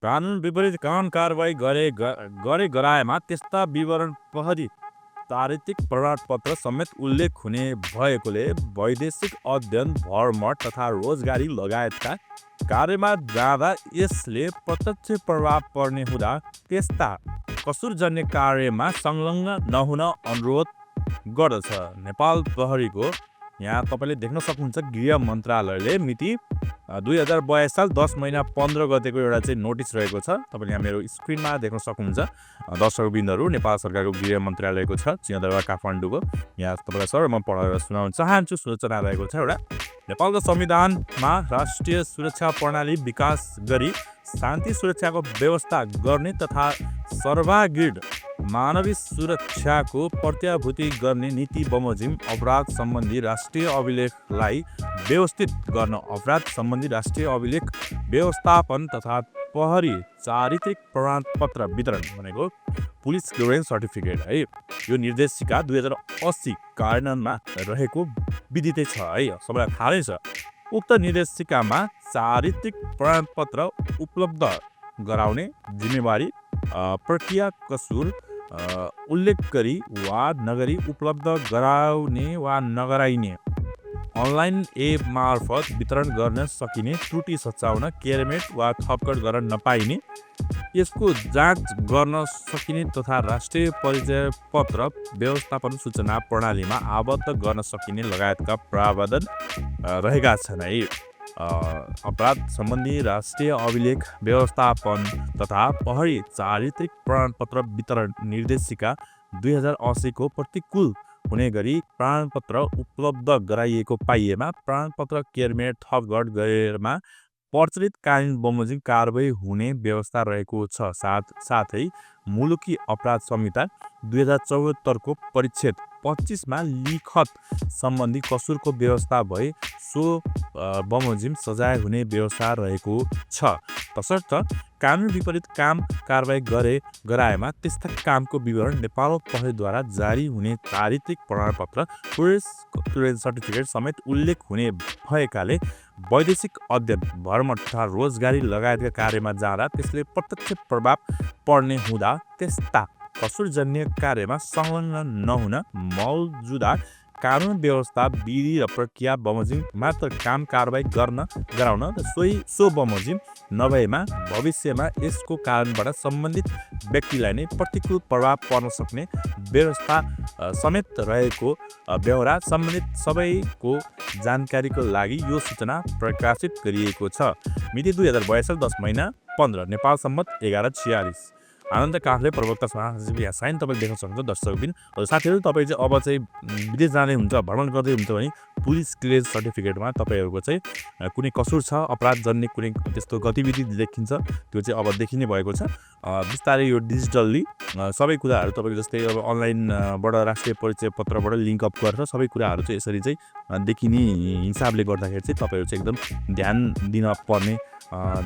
कानुन विपरीत कानुन कारबाही गराएमा त्यस्ता विवरण प्रहरी चारित्रिक प्रमाणपत्र समेत उल्लेख हुने भएकोले वैदेशिक अध्ययन भ्रमण तथा रोजगारी लगायतका कार्यमा जाँदा यसले प्रत्यक्ष प्रभाव पर्ने हुँदा त्यस्ता कसुरजन्य कार्यमा संलग्न नहुन अनुरोध गर्दछ। नेपाल प्रहरीको यहाँ तपाईँले देख्न सक्नुहुन्छ गृह मन्त्रालयले मिति 2022 साल 10 महिना 15 गतेको एउटा चाहिँ नोटिस रहेको छ। तपाईँले यहाँ मेरो स्क्रिनमा देख्न सक्नुहुन्छ। दर्शकबिन्दहरू नेपाल सरकारको गृह मन्त्रालयको छ सिंहदरबार काठमाडौँको। यहाँ तपाईँलाई सर म पढेर सुनाउन चाहन्छु। सूचना रहेको छ एउटा नेपालको संविधानमा राष्ट्रिय सुरक्षा प्रणाली विकास गरी शान्ति सुरक्षाको व्यवस्था गर्ने तथा सर्वाङ्गीण मानवीय सुरक्षाको प्रत्याभूति गर्ने नीति बमोजिम अपराध सम्बन्धी राष्ट्रिय अभिलेखलाई व्यवस्थित गर्न अपराध सम्बन्धी राष्ट्रिय अभिलेख व्यवस्थापन तथा प्रहरी चारित्रिक प्रमाणपत्र वितरण भनेको पुलिस क्लियरेन्स सर्टिफिकेट है यो निर्देशिका 2080 कार्यान्वयनमा रहेको विदितै छ है। सबैलाई थाहै छ। उक्त निर्देशिकामा चारित्रिक प्रमाणपत्र उपलब्ध गराउने जिम्मेवारी प्रक्रिया कसुर उल्लेख गरी वा नगरी उपलब्ध गराउने वा नगराइने अनलाइन एप मार्फत वितरण गर्न सकिने त्रुटि सच्याउन केयरमेट वा थपकड गर्न नपाइने यसको जाँच गर्न सकिने तथा राष्ट्रिय परिचय पत्र व्यवस्थापन सूचना प्रणालीमा आबद्ध गर्न सकिने लगायतका प्रावधान रहेका छन् है। अपराध सम्बन्धी राष्ट्रिय अभिलेख व्यवस्थापन तथा प्रहरी चारित्रिक प्रमाणपत्र वितरण निर्देशिका 2080 को प्रतिकूल हुने गरी प्रमाणपत्र उपलब्ध गराइएको पाइएमा प्रमाणपत्र केयरमेट थपगढ गरेमा प्रचलित कानुन बमोजिम कारबाही हुने व्यवस्था रहेको छ। साथै मुलुकी अपराध संहिता 2074 को परिच्छेद 25 मा लिखत सम्बन्धी कसुरको व्यवस्था भए सो बमोजिम सजाय हुने व्यवस्था रहेको छ। तसर्थ कानुन विपरीत काम कारबाही गराएमा त्यस्ता कामको विवरण नेपाल प्रहरीद्वारा जारी हुने चारित्रिक प्रमाणपत्र पुलिस क्लियरेन्स सर्टिफिकेट समेत उल्लेख हुने भएकाले वैदेशिक अध्ययन भ्रमण तथा रोजगारी लगायतका कार्यमा जाँदा त्यसले प्रत्यक्ष प्रभाव पर्ने हुँदा त्यस्ता कसुरजन्य कार्यमा संलग्न नहुन मौजुदा कानुन व्यवस्था विधि र प्रक्रिया बमोजिम मात्र काम कारबाही गराउन सो बमोजिम नभएमा भविष्यमा यसको कारणबाट सम्बन्धित व्यक्तिलाई नै प्रतिकूल प्रभाव पर्न सक्ने व्यवस्था समेत रहेको बेहोरा सम्बन्धित सबैको जानकारीको लागि यो सूचना प्रकाशित गरिएको छ। मिति 2022 साल 10 महिना 15 नेपाल सम्मत 1146 आनन्द काफले प्रवक्ता यहाँ साइन तपाईँले देख्न सक्नुहुन्छ। दर्शकबिन साथीहरू तपाईँ चाहिँ अब चाहिँ विदेश जाँदै हुन्छ भ्रमण गर्दै हुन्छ भने पुलिस क्लियरेन्स सर्टिफिकेटमा तपाईँहरूको चाहिँ कुनै कसुर छ अपराधजन्य कुनै त्यस्तो गतिविधि देखिन्छ त्यो चाहिँ अब देखिने भएको छ। बिस्तारै यो डिजिटल्ली सबै कुराहरू तपाईँको जस्तै अब अनलाइनबाट राष्ट्रिय परिचय पत्रबाट लिङ्क अप गरेर सबै कुराहरू चाहिँ यसरी चाहिँ देखिने हिसाबले गर्दाखेरि चाहिँ तपाईँहरू चाहिँ एकदम ध्यान दिन पर्ने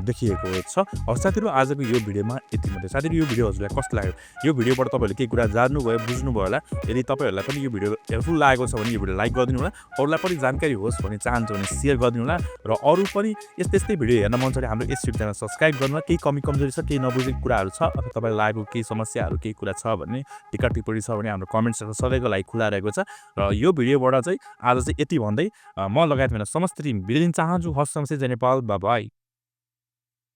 देखिएको छ। साथीहरू आजको यो भिडियोमा यति मात्रै। साथीहरू यो भिडियो हजुरलाई कस्तो लाग्यो यो भिडियोबाट तपाईँहरूले केही कुरा जान्नुभयो बुझ्नुभयो होला। यदि तपाईँहरूलाई पनि यो भिडियो हेल्पफुल लागेको छ भने यो भिडियो लाइक गरिदिनु होला। अरूलाई पनि जानकारी होस् भन्ने चाहन्छ भने सेयर गरिदिनु होला र अरू पनि यस्तै भिडियो हेर्न मन छ भने हाम्रो यस युट्युब च्यानल सब्सक्राइब गर्नु। केही कमी कमजोरी छ केही नबुझेको कुराहरू छ अथवा तपाईँलाई लागेको केही समस्याहरू केही कुरा छ भने टिका टिप्पणी छ भने हाम्रो कमेन्ट सेक्सन सधैँको लागि खुला रहेको छ। र यो भिडियोबाट चाहिँ आज चाहिँ यति भन्दै म लगायत मेरो समस्त टिम बिदा दिन चाहन्छु। हस् नमस्ते जय नेपाल बाई।